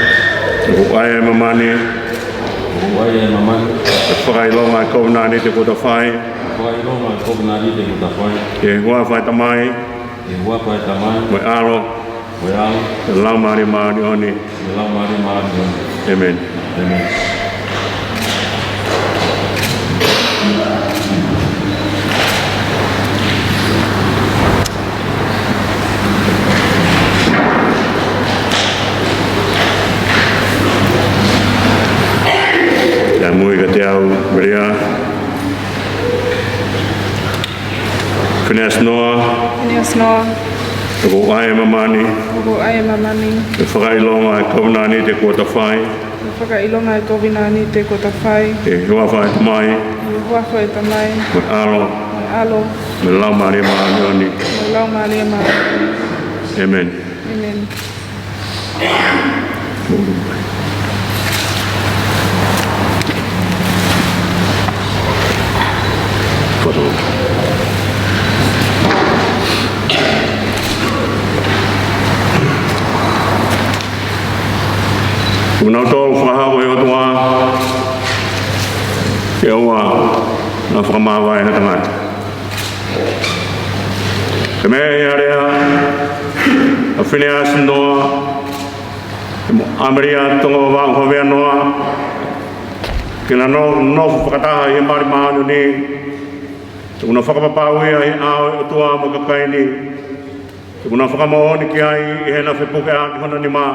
ʻOku ʻai ʻa e mama ni. ʻOku ʻai ʻa e mama ni. ʻI he fakaʻilonga ʻa e kovinānite kuo ta fai. Fakaʻilonga ʻa e kovinānite kuo ta fai. ʻI he huafa ʻo e Tamai. ʻI he huafa ʻo e Tamai. Mo e ʻAlo. Mo e ʻAlo. Mo e Laumālie Māʻoniʻoni. Mo e Laumālie Māʻoniʻoni. ʻĒmeni. ʻĒmeni. Tangi muimui kiate au, Malia. Fineasi Noa. Fineasi Noa. ʻOku ʻai ʻa e mama ni. ʻOku ʻai ʻa e mama ni. ʻI he fakaʻilonga ʻa e kovinānite kuo ta fai. ʻI he fakaʻilonga ʻa e kovinānite kuo ta fai. ʻI he huafa ʻo e Tamai. ʻI he huafa ʻo e Tamai. Mo e ʻAlo. Mo e ʻAlo. Mo e Laumālie Māʻoniʻoni. Mo e Laumālie Māʻoniʻoni. ʻĒmeni. ʻĒmeni. Kuo nau tō fakahā ʻe he ʻOtua ke ʻoua naʻa fakamāvae ha tangata. Ko e meʻa ʻi he lea ʻa Fineasi Noa mo ʻAmelia Tonga Vavaʻu Havea Noa, ke na nofo fakataha ʻi he mali māʻoniʻoni, te na fakapapauʻi ʻa e ʻao ʻo e ʻOtua mo e kakai ni, te na fakamoʻoni ki ai ʻi heʻena fepukeʻaki hona nima.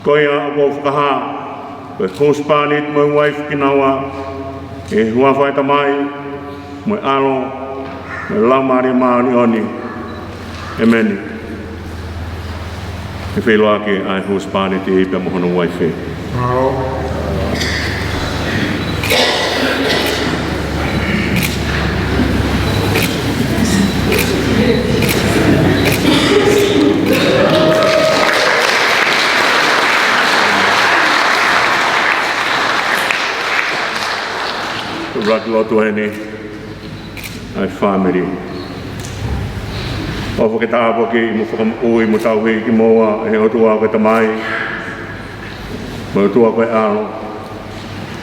Ko ia ʻoku ou fakahā, ko e husepāniti mo e uaifi kinaua, ʻi he huafa ʻo e Tamai, mo e ʻAlo, mo e Laumālie Māʻoniʻoni. ʻĒmeni. Ke feʻiloaki ʻa e husepāniti pea mo hono uaifi. Ua ki lotu heni ʻa e fāmili. ʻOfa ke tāpuaki mo fakamoʻui mo tauhi kimoua ʻe he ʻOtua ko e Tamai, mo e ʻOtua ko e ʻAlo,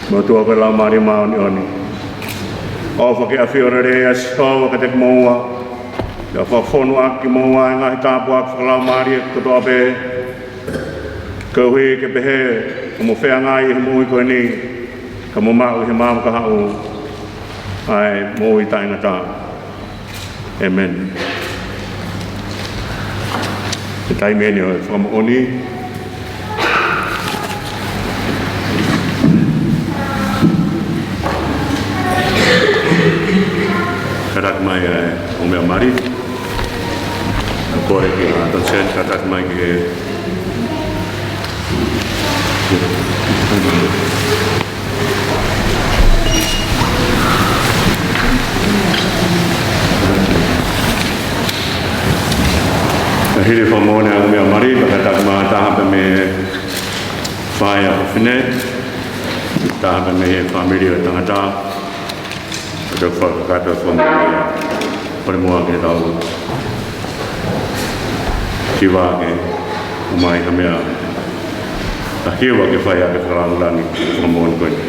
mo e ʻOtua ko e Laumālie Māʻoniʻoni. ʻOfa ke ʻafio lelei ʻa Sihova kiate kimoua, pea fakafonu ʻaki kimoua ʻa e ngaahi tāpuaki fakalaumālie kotoa pē, koeʻuhi ke pehē ʻoku mo feangai ʻi he moʻui ko eni, ka mo maʻu ʻi he maama kahaʻu ʻa e moʻui taʻengata. ʻĒmeni. Ko e taimi eni ʻo e fakamoʻoni. Kātaki mai ʻa e ʻū meʻa mali. ʻA e kole kia Tonsen, kātaki mai ki he Ka hili e fakamoʻoni ʻa e ʻū meʻa mali, pea kātaki mai ha taha pē mei he faʻē ʻa e fefine, taha pē mei he fāmili ʻo e tangata, ʻo tau fakakakato e fakamoʻoni. Pea muʻa ke tau hiva ke ʻomai ha meʻa, ka hiva ke fai ʻaki e fakalāngilangi ʻo e fakamoʻoni ko eni.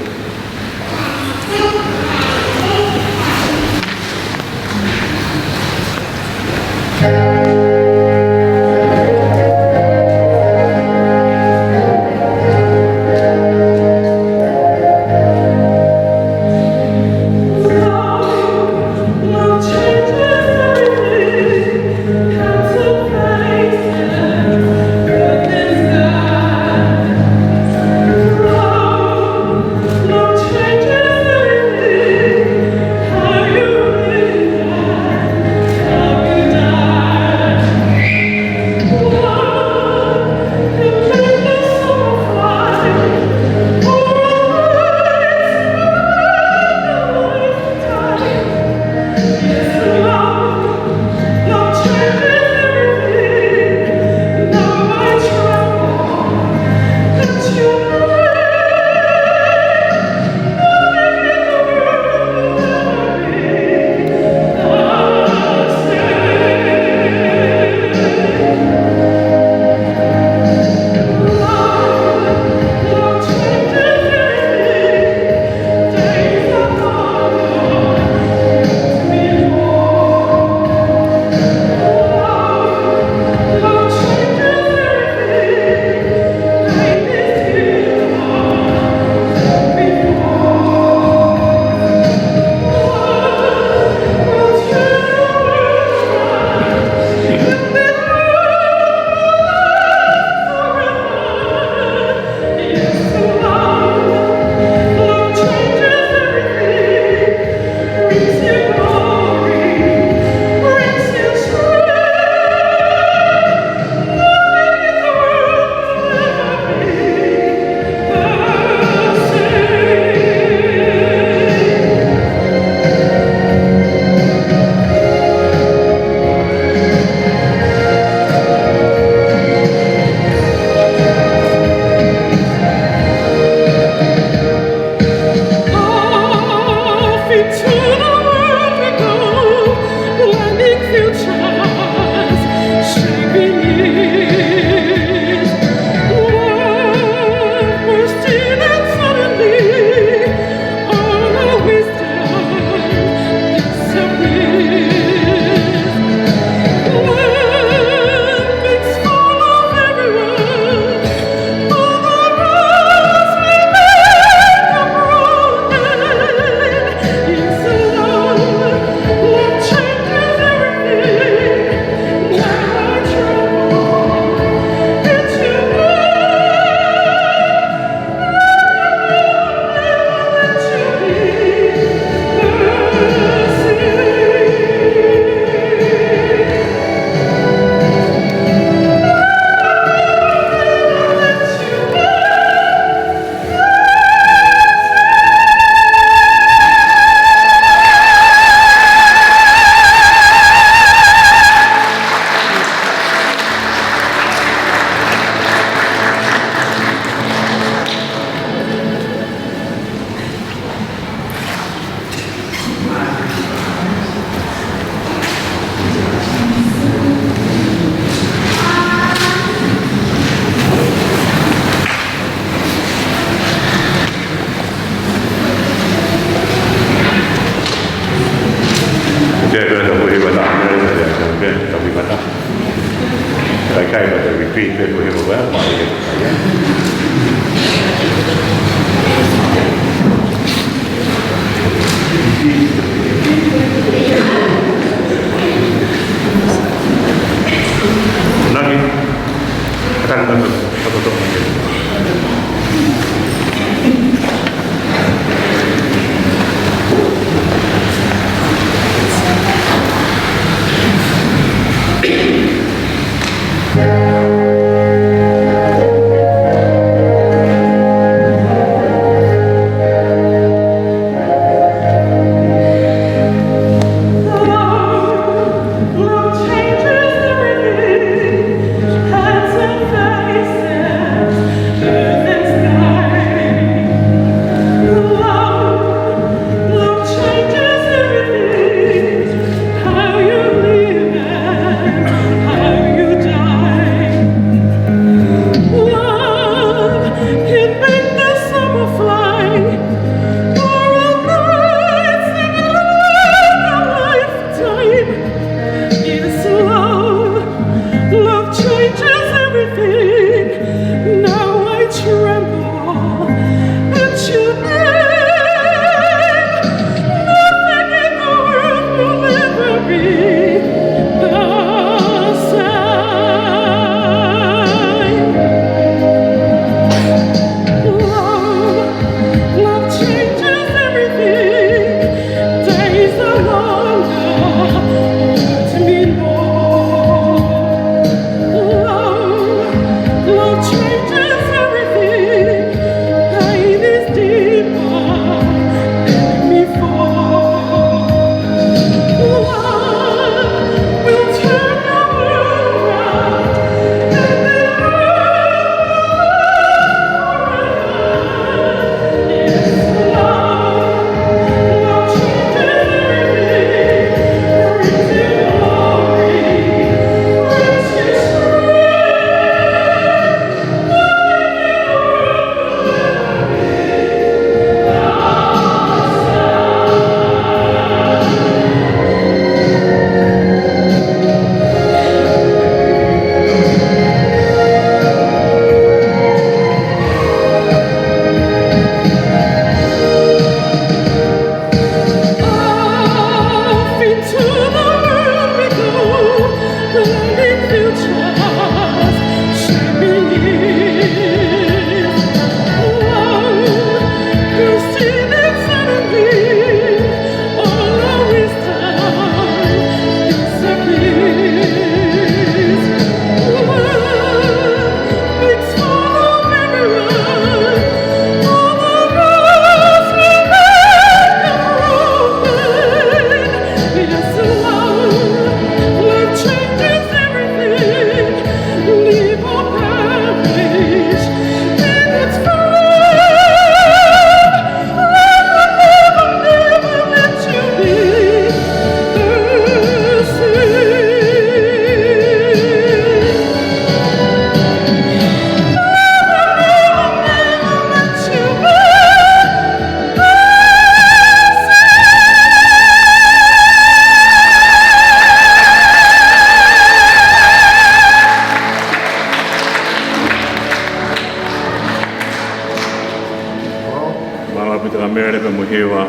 Tangata Mele pea mo e hiva,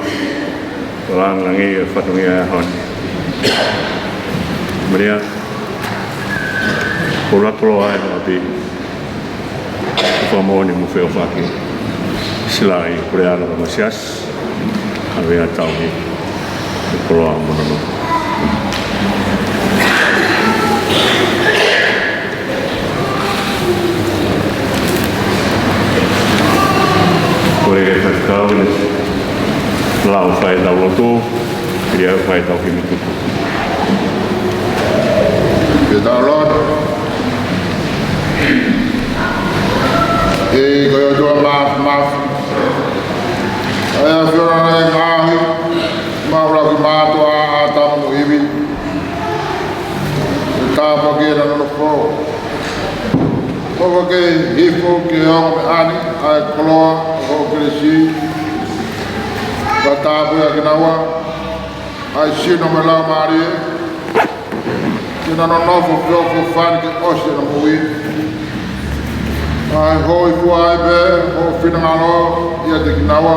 ko e lāngilangi e fatongia ʻo e ʻaho ni. Malia, ko e koloa ʻa e ʻapi, fakamoʻoni mo feʻofaʻaki. Silaʻi, Puleʻanga mo e Siasi, ʻave ʻa e tauhi, ko e koloa mo e nonofo. Kole ke faifekau ke ne lau fai ʻetau lotu, pea fai ʻetau himi tuku. Ke tau lotu. ʻEiki ko e ʻOtua Māfimafi, ʻa e ʻAfiona naʻe ngaohi, maʻu ʻaki mātuʻa ʻa ʻĀtama mo ʻIvi, ke tāpuakiʻi ʻena nonofo. ʻOfa ke hifo ki he ongo meʻa ni ʻa e koloa ʻo hoʻo kelesi, pea tāpuakiʻi kinaua ʻa e sino mo e laumālie, ke na nonofo feʻofoʻofani ke ʻosi ʻena moʻui. ʻA e hōifua ai pē ho finangalo ʻiate kinaua.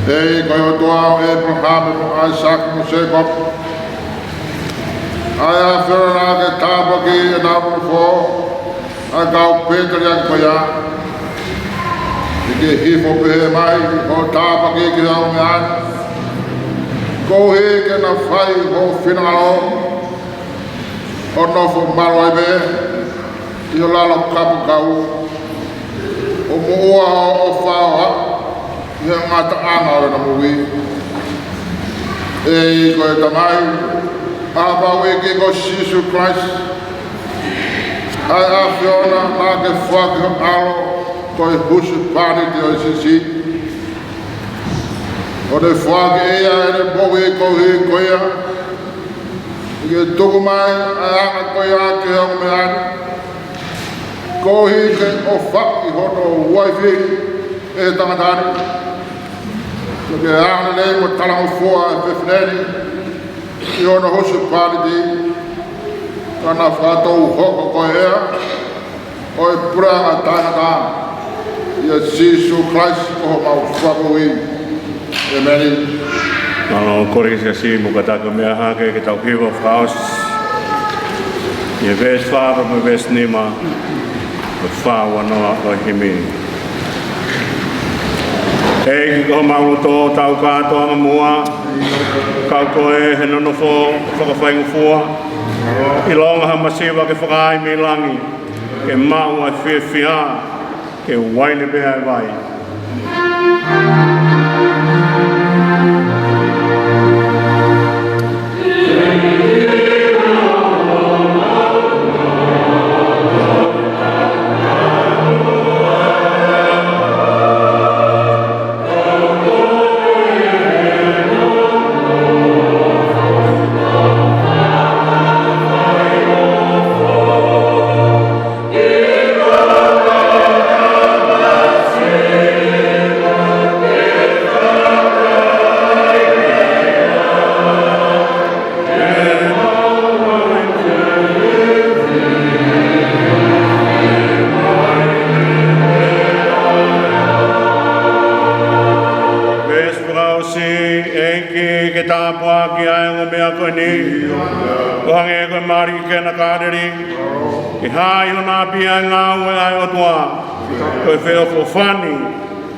ʻEiki ko e ʻOtua ʻo ʻĒpalahame mo ʻAisake mo Sēkope, ʻa e ʻAfiona naʻa ke tāpuakiʻi ʻena nonofo, ʻa e kau pēteliake ko ia, ʻi he hifo pehē mai hoʻo tāpuaki ki he ongo meʻa ni, koeʻuhi ke na fai ho finangalo, ʻo nofo malu ai pē ʻi ho lalo kapakau, ʻo moʻua ho ʻofa ʻi he ngataʻanga ʻo ʻena moʻui. ʻEiki ko e Tamai, ʻa e ʻEiki ko Sīsū Kalaisi, ʻa e ʻAfiona naʻa ke foaki ho ʻAlo ko e husepāniti ʻo e Siasi, ʻo ne foaki ʻe ia ʻene moʻui koeʻuhi ko ia, ke tuku mai ʻa e anga ko ia ki he ongo meʻa ni, koeʻuhi ke ʻofaʻi hono uaifi ʻe he tangata ni, ke ʻoange lelei mo talangofua ʻa e fefine ni ʻi hono husepāniti, ka na fakatou hoko ko e ʻea ʻo e Puleʻanga Taʻengata, ʻia Sīsū Kalaisi ko homau Fakamoʻui. ʻĒmeni. Mālō. Kole ki he Siasi mo kātaki ʻo meʻa hake ke tau hiva fakaʻosi ʻi he veesi fā mo e veesi nima ʻo e fā ua noa ʻo e himi. ʻEiki ko homau loto, tau kātoanga muʻa, kau koe he nonofo fakafaingofua, ʻilonga ha masiva ke fakaai mei langi, ke maʻu ʻa e fiefia, ke uaine pē ʻa e vai. Veesi fakaʻosi. ʻEiki, ke tāpuakiʻi ʻa e ongo meʻa ko eni, ʻo hangē ko e mali ʻi Kena Kāleli, ke hā ʻi hona ʻapi ʻa e ngāue ʻa e ʻOtua, ko e feʻofoʻofani,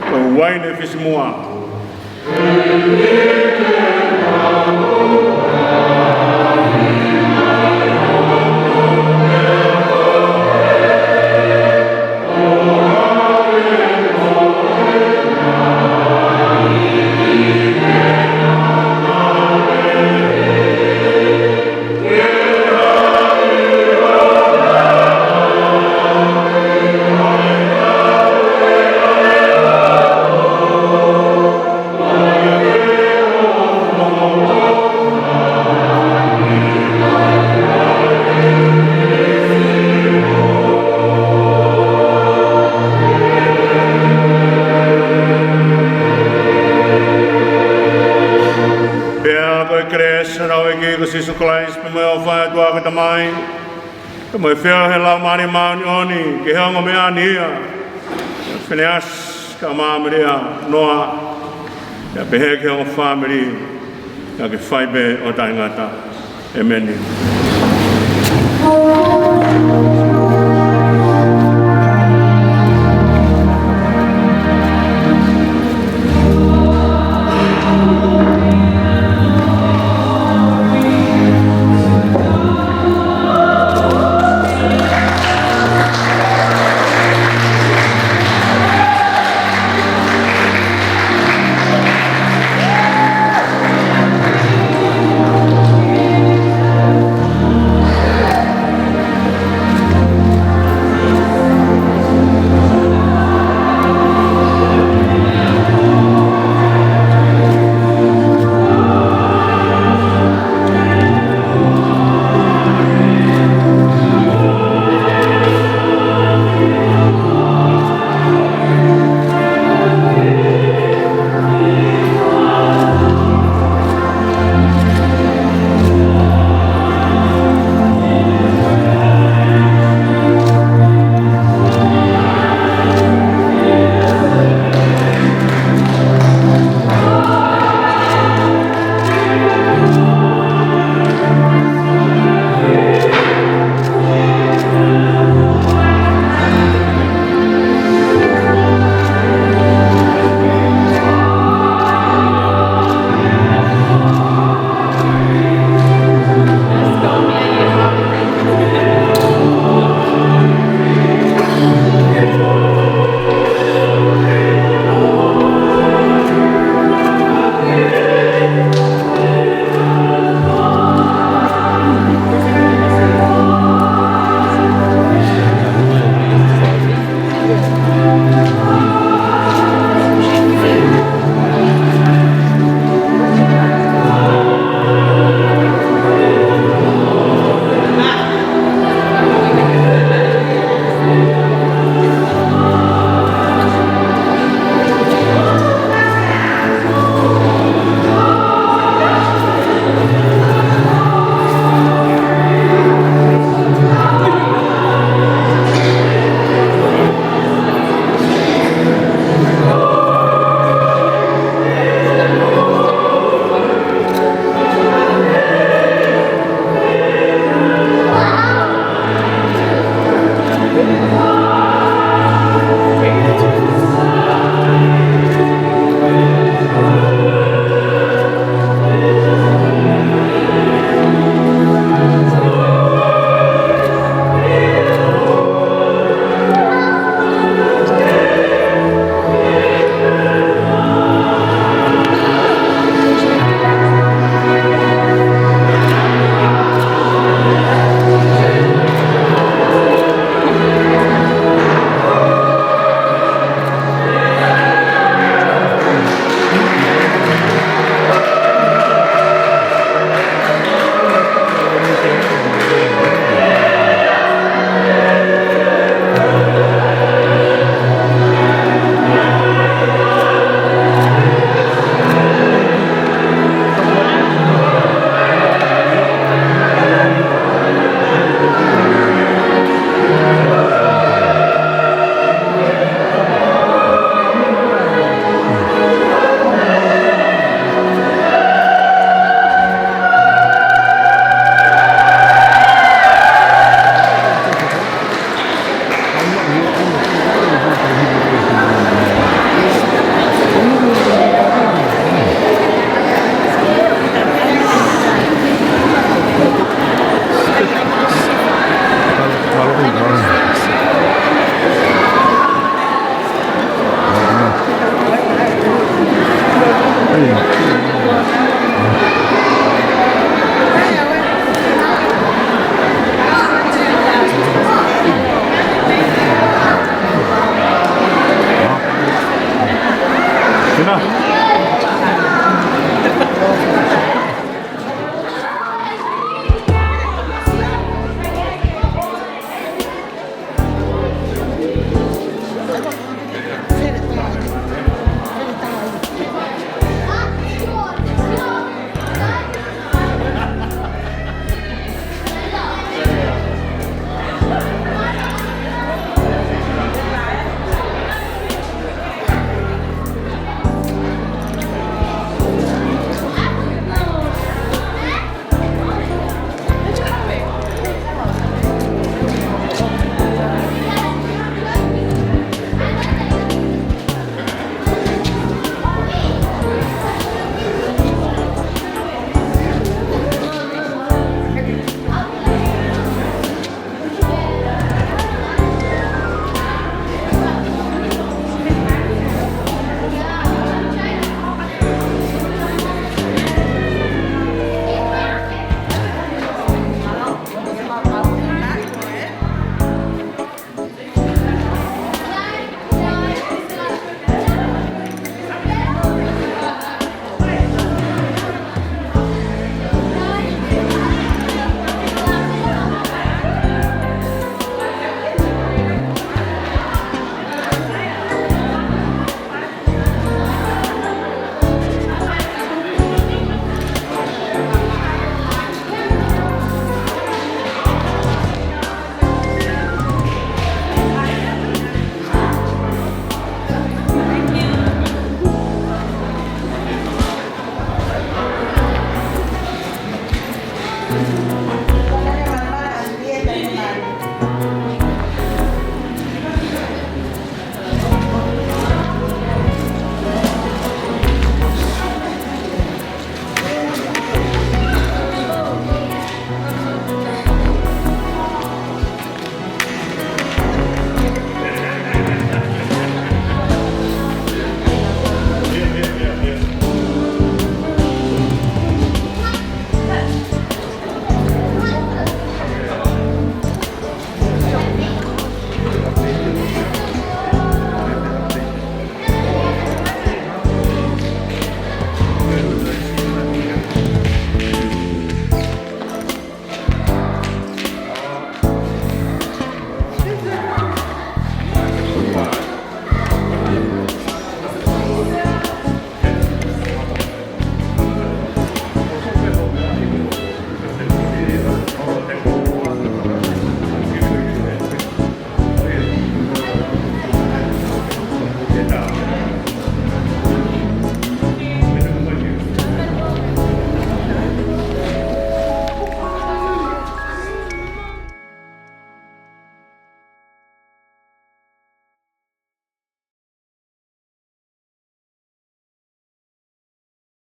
ko e uaine fisimuʻa. Pea ko e kelesi ʻa hotau ʻEiki ko Sīsū Kalaisi, pea mo e ʻofa ʻa e ʻOtua ko e Tamai, pea mo e feohi ʻa e Laumālie Māʻoniʻoni, ke hoko mai ʻia Fineasi, Ka māmili ʻa Noa, ʻa ia pehē ki hono fāmili, ʻa ia ke fai pē ʻo taʻengata. ʻEmeni.